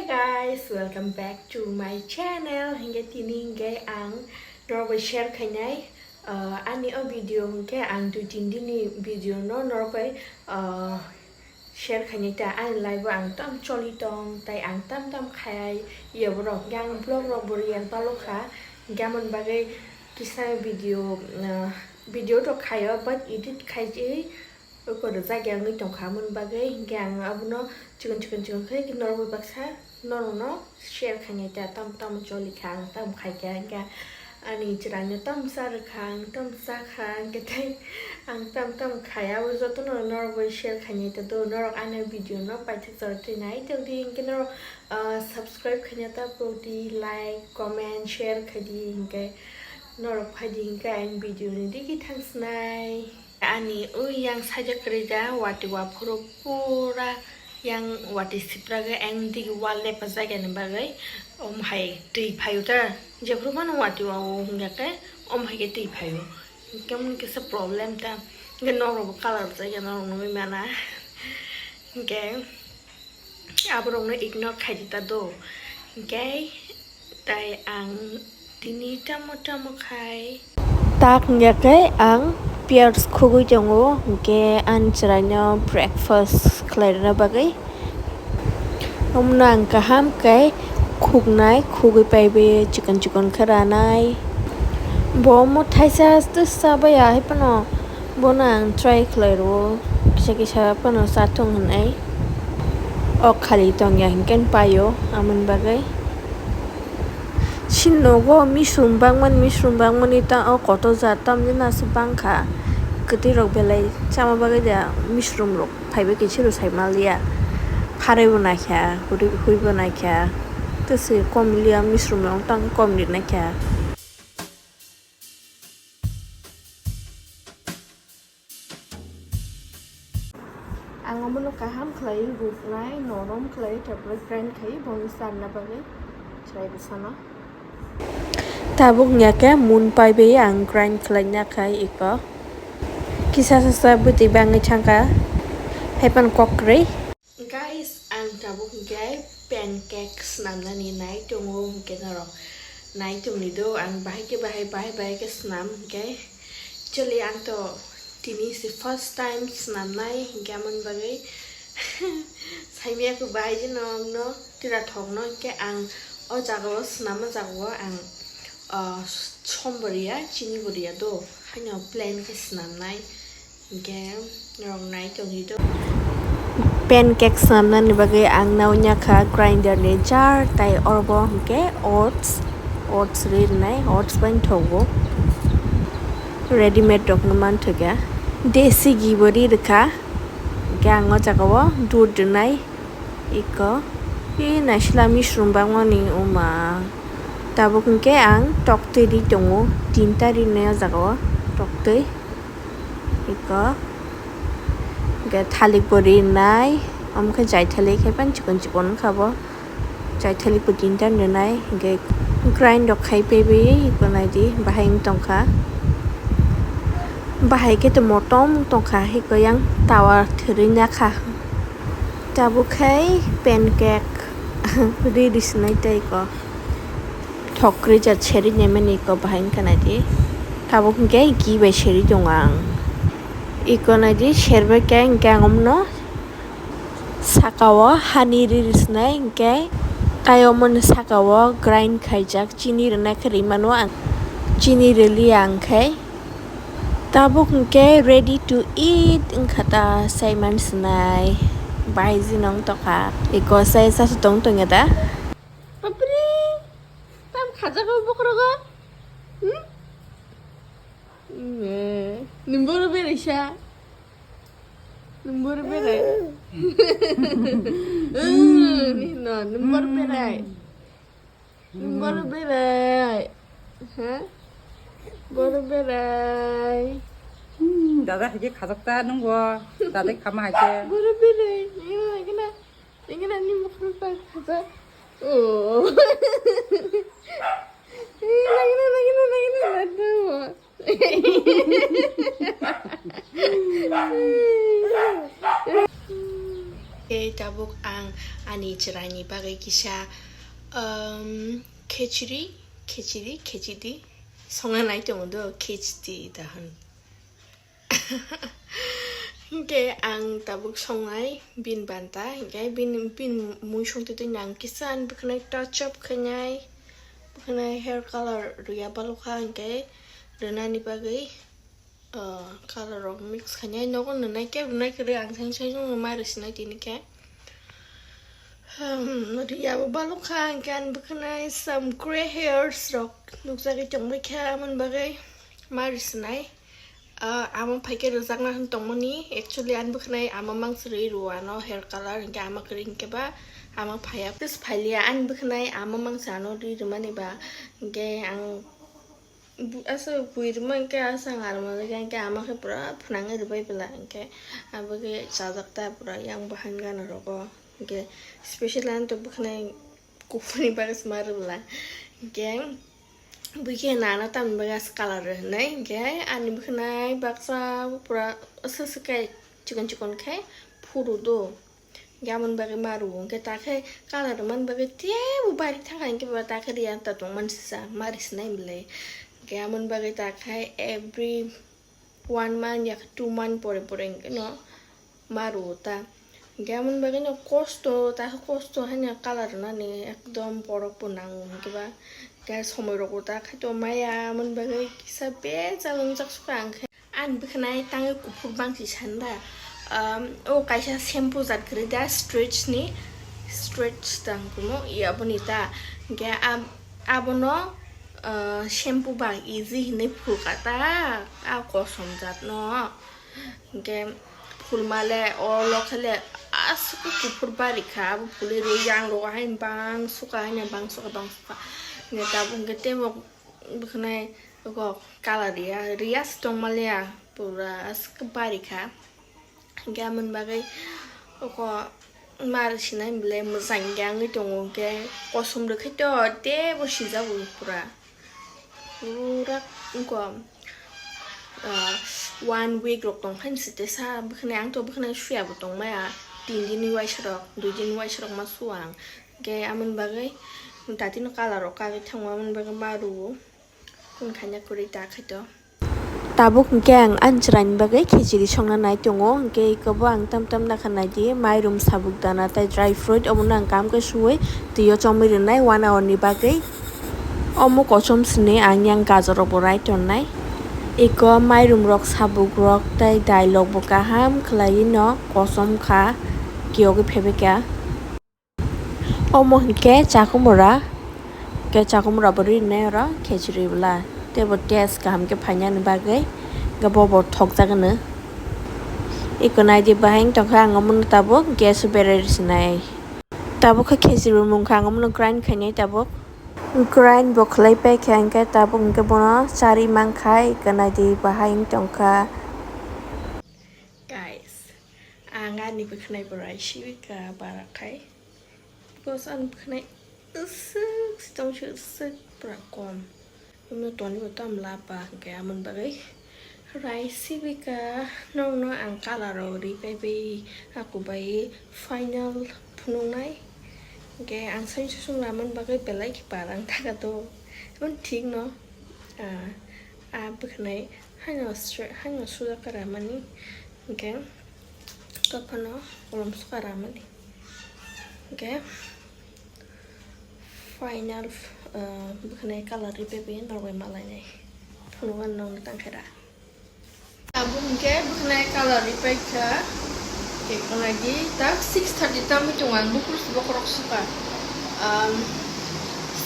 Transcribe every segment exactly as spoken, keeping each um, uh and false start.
Guys, welcome back to my channel. Hingke tini hingke ang norok bai share khainai, uh, ani o video hingke ang dui tin dini video no norok bai, uh, share khainai ta ani life o ang tam choli tong tai ang tam tam khai ya borok hingke ang vlog rok bo real palokha hingke amoni bagwi kisa video, uh, video rok khaio but edit khai Eko rwjak ya wngwi tongkha, aboni bagwi hinkhe ang abono chikon chikon chikon khe norok bai baksa norokno share khainai ta, tamo tamo choli kha, ang tamo khai kha, hinkhe ani chwraino tamo cha rwkha, ang tamo cha kha, hinkhe tei ang tamo tamo khai, abo jotono norok bai share khainai ta do, norok ani video no paithak chwra twi nai tongdi, hinkhe norok, ah, subscribe khaina ta pudi, like, comment, share khaidi, hinkhe norok phaidi hinkhe ang video ni digi thangsinai. Ani ui yang sajak kwrwi da, watwi waphuru pura yang watwi sipragwi ang digi wall lepajak yani bagwi, om hai twi phaio ta, jephuru phano watwi wao hwnkhe om hai khe twi phaio, kemon kisa problem ta, hwnkhe norok bo colour rwjak ya norok nugwi mana, hwnkhe aborokno ignore khaidi ta do, hwnkhe tai ang tini tamo tamo khai. Tak wngya khe ang pears khugwi tongo, hwnkhe ani chwraino breakfast khlaina bagwi. Omono ang kaham khe khuknai, khugwi paiwi chikon chikon khe ranai. Bo omo thaisa aste chabaiya, hai phano bono ang try khlai rwo, kisa kisa phano chathung hwnwi. O khali tongya hinkhe paio, amoni bagwi. Chini nogo misrum bangmani, misrum bangmani ta o kotor jat tamjani aswk bangkha. Kwtwi rok belai chama bagwi da misrum rok phaibai khe siro sai manliya. Pharwi bo naikha, huri, hui bo naikha. Tei se kom liya misrum rok tang kom ri naikha. Ang omono kaham khlaiwi ruknai, norom khlaiwi, tarpore grind khai boni charna bagwi chwrai bwsano. Tabuk wngya khe mun paibai ang grind khlaina khai iko. Kisa sasa bwtwi bangwi thangkha, haiphano kok kwrwi. Guys, ang tabuk hwnkhe pancake swnamnani nai tongo, hwnkhe norok nai tongni do, ang bahai khe bahai, bahai, bahai khe swnam hwnkhe. Actually, ang to tini se first time swnamnai, hwnkhe amoni bagwi saimaya khe bahai jeno wngno, tira thokno, hwnkhe ang o jagao swnam, o jagao ang, ah, som bo riya, chini bo riya do, haino plain khe swnamnai. Hwnkhe norok nai tongwi do. Pancake swnamnani bagwi ang naiwi kha grinder ni jar, tai oro bo hwnkhe oats, oats ri rwnai, oats bai thogo. Readymade rokno manthokya. Desi ghee bo ri rwkha. Hwnkhe ang o jagao dudh rwnai. Iko, e naisla misrum bangmani oma. Tabuk hwnkhe ang toktwi ri tongo, tinta rinai o jagao toktwi. Iko, hwnkhe thalik bo rinai, omo khe jai thalik hai phano chikon chikon wngkha bo. Jai thalik bo tinta rinai, hwnkhe grind rok khai paiwi iko naidi, bahai wng tongkha. Bahai khe to motom wng tongkha, iko yang tawa thwrwi nakha. Tabuk khai pancake ri ri swnai tei ko. Thok kwrwi jat seri naimani ko bahai wngkha naidi. Tabuk hwnkhe ghee bai seri tongo ang. Iko naidi serbai khe hwnkhe ang omono sakao hani ri ri swnai hwnkhe tai omono sakao grind khaijak chini rwna khe ri mano ang. Chini rwliya ang khai. Tabuk hwnkhe ready to eat wngkha ta, sai man swnai. Bahai jino wng tongkha. Eko sai sasu tong tongya da. Bapre! Tam khajak o bokhorogo? Hmm? Nwng boro berai sa? Nwng boro berai? Nwng boro berai? Boro berai. Ha? Boro berai. Hmm, dada hai khe khajak ta nwng bo. Dada khama hai khe. Boro berai. Nangina, nangina, nangina, ni mukhang ta khajak. Oh. Nangina, nangina, nangina, nangina. Tei tabuk ang ani chwraini bagwi kisa, um, khichdi, khichdi, khichdi songna nai tongo do, khichdi da hwn. Hinkhe ang tabuk songnai bini banta, hinkhe bini, bini mui songtwi twino ang kisa ani bwkhwnai touch up khainai, bwkhwnai hair color rwya balukha, hinkhe rwnani bagwi, ah, color rok mix khainai, nogo nwnai khe rwnai kwrwi, ang seng seng ma rwsinai tini khe. Hmm, riyabo balukha, hinkhe ani bwkhwnai some grey hairs rok nukjagwi tongbaikha, amoni bagwi ma rwsinai. Ah, ama phaikhe rwjakna hwn tongmani, actually ani bwkhwnai ama mangsa rwi rwano hair color, hinkhe ama kwrwi hinkhe ba ama phaiya. Just phailiya ani bwkhwnai ama mangsa ano rwi rwmani ba, hinkhe ang Bu-, aswk bui rwma hinkhe aswk ang arma rwkha hinkhe ama khe pura phnangwi rwbai bwla hinkhe abokhe chajak ta pura yang bahan gana rogo hinkhe special ani to bwkhwnai kuphurni bagwi se ma rwbwla hinkhe bui khe nana tamni bagwi aswk color rw hinwi hinkhe ani bwkhwnai baksa pura aswk aswk khe chikon chikon khe phuru do. Hinkhe amoni bagwi ma rwo, hinkhe takhe color rwmani bagwi teibo bari thangkha, hinkhe ba takhe riya ta tongmani sisa, ma risinai belai. Hinkhe amoni bagwi takhe every one month ya two month pore pore hinkhe no ma rwo ta. Hinkhe amoni bagwi no kosto, takhe kosto haino color rwnani ekdom borok bo nango, hinkhe ba hinkhe somoi rok bo takhe to maya, amoni bagwi kisa bejal wngjak sukha ang khe. Ani bwkhwnai tangwi kuphur bangsi sanda. Um, o kaisa shampoo jat kwrwi da, Stretch ni, Stretch tang kumo, i aboni ta. Hinkhe ab-, abono, uh, shampoo ba easy hinwi phulkha ta, a kosom jat no. Hinkhe phulmale o lokhele aswk kuphur barikha, abo phulwi rwi yang rogo haino bang sukha, haino bang sukha, bang sukha. Hinkhe tabuk hinkhe teibo bwkhwnai kok color riya, riya se tongmaliya, pura aswk barikha. Hinkhe amoni bagwi oko mar sinai belai mwchang hinkhe wngwi tongo, hinkhe kosom rwkhe to teibo sijago pura, pura wngkha, ah, one week rok tongkha hinwi se tesa bwkhwnai, ang to bwkhwnai suyabo tongmaya, tin din ni waisa rok, dui din ni waisa rok ma suwa ang, hinkhe amoni bagwi tatino color rok kagwi thango, amoni bagwi ma rwo. Kun khaina kwrwi ta khaito. Tabuk hinkhe ang ani chwraini bagwi khichiri songna nai tongo, hinkhe ikobo ang tam tam nakha naidi, mairum sabuk dana tei dry fruit omono ang kam khe suwi twiyo chomwi rwnai one hour ni bagwi. Omo kosom sini ang yang gajor rokbo rai tonnai. Iko mairum rok, sabuk rok tei dai rokbo kaham khwlaiwi no kosom kha, kiyogwi phebekha. Omo hinkhe chakumura, hinkhe chakumura bo rinai oro khichiri bwla, teibo taste kaham khe phainani bagwi hinkhe bobo thokjagwno. Iko naidi bahai wng tongkha, ang omono tabuk gas o berai rwsinai. Tabuk khe khichiri bo mungkha, ang omono grind khainai tabuk. Grind bo khwlai paikha hinkhe tabuk hinkhe bono charwi mankha, iko naidi bahai wng tongkha. Guys, ang ani bwkhwnai borai sibika bara khai. Because ani bwkhwnai aswk si tong si aswk pura kom. Omo toni bo tam lapa hinkhe amoni bagwi rai sibika nokno ang color rok ri paiwi aku bai final phunuknai. Hinkhe ang sani sosong lamani bagwi belai khe barang thaka to. Emon thik no, ah, ah, bwkhwnai. Haino stre-, haino sujak kha ramani, hinkhe tei phano kolom sukha ramani, hinkhe final, uh, bwkhwnai color ripaiwi norok bai malainai phunuknani nokni tangkhe da. Tabuk hinkhe bwkhwnai color ripaikha, khe khwnai di tak six thirty tamo tongo ang bukur si bokhorok sukha, um,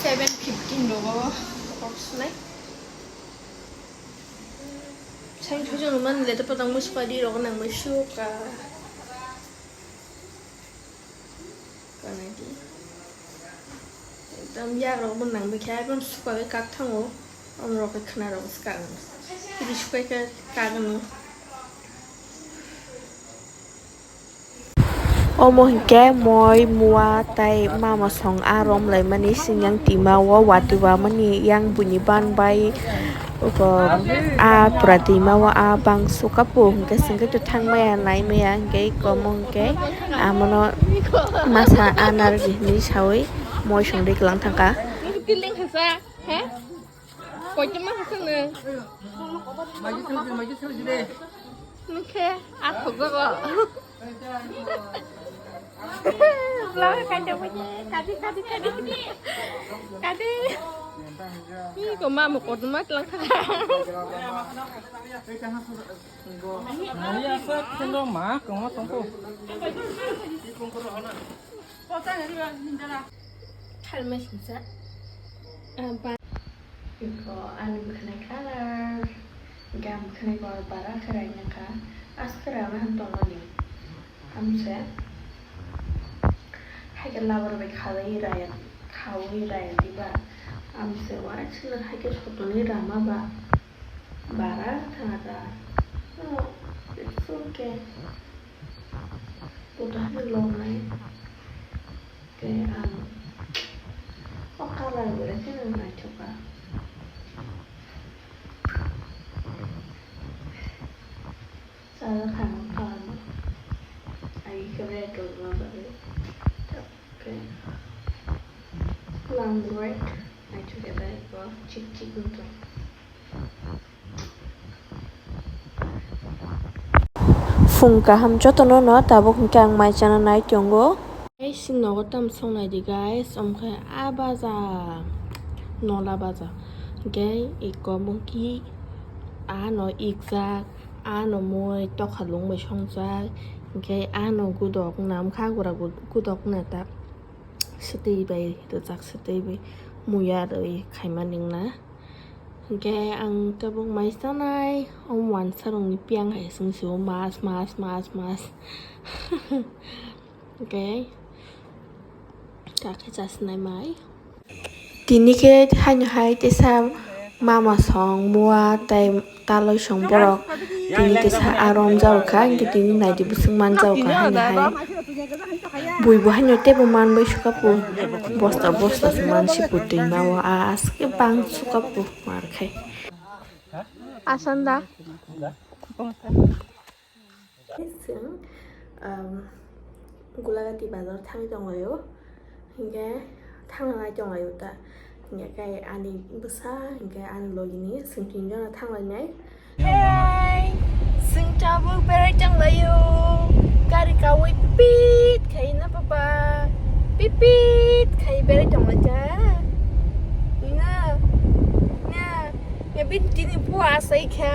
seven fifteen rogo bokhorok sunai. Sain thujung man le to patang mo sukha di rok nang mai sukha. Kanai di. Ekdam yak rok bo nang bikha ekdam sukha khe kak thango. Om rok khe khna rok sukha. Di sukha khe kak no. Omo hinkhe moi, mua tei mama song a romlaimani singyang tima o watwi wamani yang buini ban bai Uko a pura twima o a bang suka po hwnkhe swngkhe to thangmaya naimaya hwnkhe iko omo hwnkhe amono masa a narwkdi hinwi sawi moi songwi kwlang thangkha. Koitoma hwnkhe nwng? Nwng khe a thokjago. Vlog khaijak bai khe, kadi, kadi, kadi. Kadi. Iko mamo kotorma tlang thaka. Nani asa kheno ma kongma tongko. Thalma singsa. Iko ani bwkhwnai colour, hwnkhe ang bwkhwnai colour bara khe raina kha, aswk khe rana han tongmani. Amse haikhe labar bai khalai raya, khaui raya diba, amse uansukno haikhe sotoni rama ba bara thangata. Oh, it's okay. Buto haino longnai. Tei ang o colour belai kheno naithok kha. Chajak kha ang o colour no. Agi khe red rok no bagwi. Okay. Plum red. Naithok khe red bo chik chik wngkha. Phung kaham jotono no tabuk hwnkhe ang mai chana nai tongo. Guys, nogo tam song nai di guys, omo khe a baja, nola baja. Hwnkhe iko mungki ano ikjak, ano mui tokhalung bai songjak, hwnkhe ano gudok namkha gura gud-, gudok neta swtwi bai rwjak, swtwi bai muya rwi khaima ningna. Hwnkhe ang tabuk mai chanai, o wansa rokni piyang hai se wng sio, mas, mas, mas, mas. Hwnkhe ta khe chasinai mai. Tini khe haino hai teisa mama song mua tei taloi song borok. Tini teisa aro wng jago kha, hwnkhe tini naidi bwswk man jago kha haino hai. Bui bo haino teibo man bai suka pu, bosta bosta se man si pu twima o, a aswk khe bang suka pu mar khai. Asanda. Chwng, um, Gulagati bazar thangwi tonglaio. Hinkhe thangna nai tonglaio ta. Hinkhe khe ani bwsa, hinkhe ani logini chwng tinjono thanglainai. Hey! Chwng tabuk berai tonglaio. Gari kaui pipit khai na papa. Pipit khai berai tonglaikha. Na. Na. Ya, bini tini bua asai kha.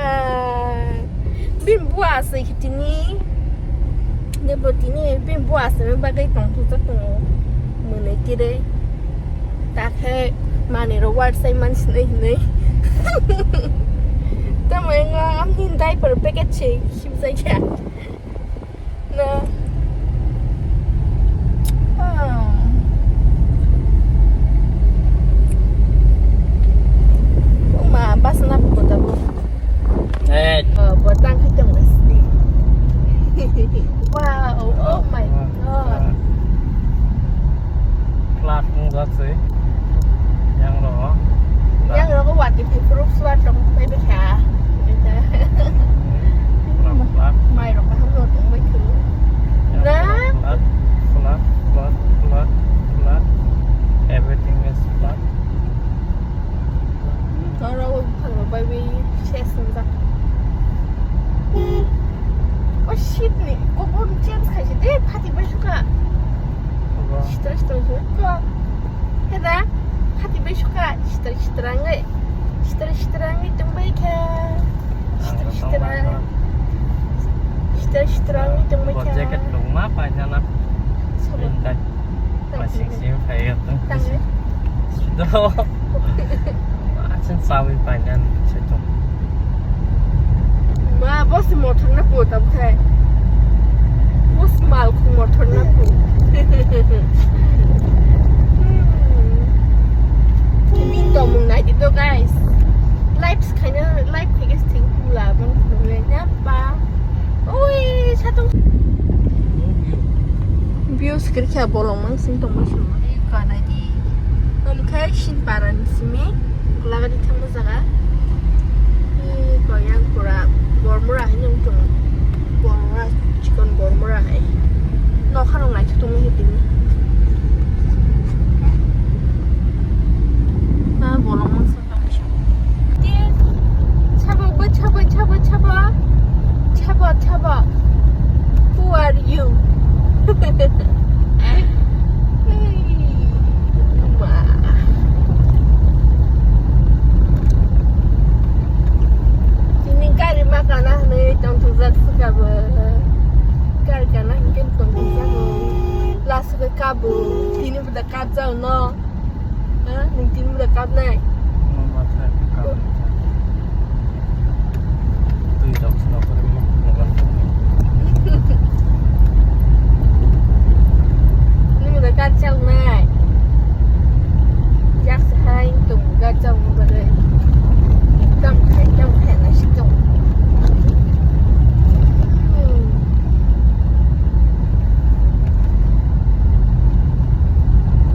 Bini bua asai kha tini. Nebo tini bini bua asai bagwi tongthokjak tongo. Mwnwi tirwi. Takhe manwi rok warsai man sinai hinwi. Tamo wngkha amni diaper packet se sibjak kha. Na. Ah. Uma, bus na buko tabo. Eh. Oh, botang kacang bus ni. Wow, oh my God. Flood wng jak se. Yang rogo. Yang rogo waterproof flood rok pai bai kha. Pura flood. Mai rok kaham rok wng bai kha. Yang na? Flood, flood, flood, flood, flood. Everything is flood. Oro buphangrok bai bai ses wngjak. O shit ni, kokborok change khaisi de, phatik bai sukha. Sitra sitra sukha. Heda, phatik bai sukha, sitra sitra wngwi. Sitra sitra wngwi tongbai kha. Sitra sitra. Sitra sitra wngwi tongbai kha. Jacket tongma painana. Sabo. Masing sing kaya tong. Tangwi. Sido. Macam sawi panjang cetong. Ma, boss motor na po tab khai. Boss mal khu motor na po. Min to mung nai di to guys. Live khaina, live khaike sting pula mon khulai na pa. Oi, satong. Views kiri khe bolong mang sing tong ma sing. Kanai di. Om khai shin para ni simi. Gulagari thang jaga. Nokha rok naithok tongwi hai tini. Ah, bolong mangsa tongwi sa. Tin, chabo, bo chabo, chabo, chabo. Chabo, chabo. Who are you? Hey, ma. Tini gari ma kana hwnwi tongthokjak swkabo. Gari kana hwnkhe tongthokjago. Last khe kabo. Tini bo da kapjak no. Ha? Nwng tini bo da kapnai? Nwng da kap chawnai. Yak sahai tung ga chawng bagwi. Tam khai tam khai na si tung. Hmm.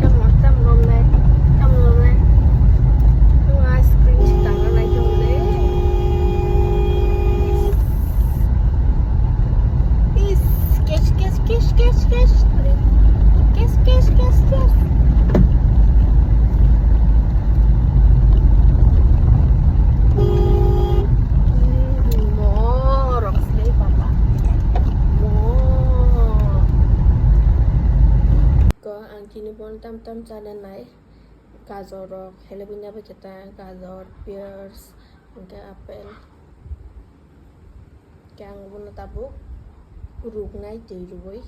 Tamo, tam romnai, tam romnai. Tamo ice cream si tangna nai tong le. Is, catch, catch, catch, catch, catch. Catch, catch, catch, catch. Morok sini papa. Mo. Ko ang kini bon tam tam chana nai. Gajor rok, helebui nai bai khe ta, gajor, pears, hwnkhe apple. Hwnkhe ang bono tabuk ruknai twi rwui.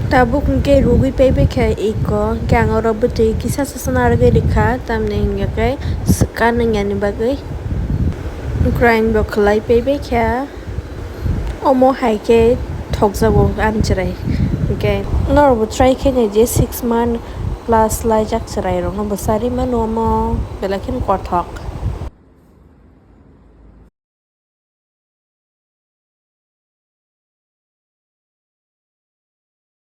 Tabuk hwnkhe rugwi paibai kha iko, hwnkhe ang oro bwtwi kisa sasa narwgwi rwkha, tamni hwnkhe swkang nwngyani bagwi. Grind bo khwlai paibai kha. Omo hai khe thokjago ani chwrai. Hwnkhe norokbo try khe naidi, six month plus laijak chwrairokno bo charwi mano omo, belai kheno kothok.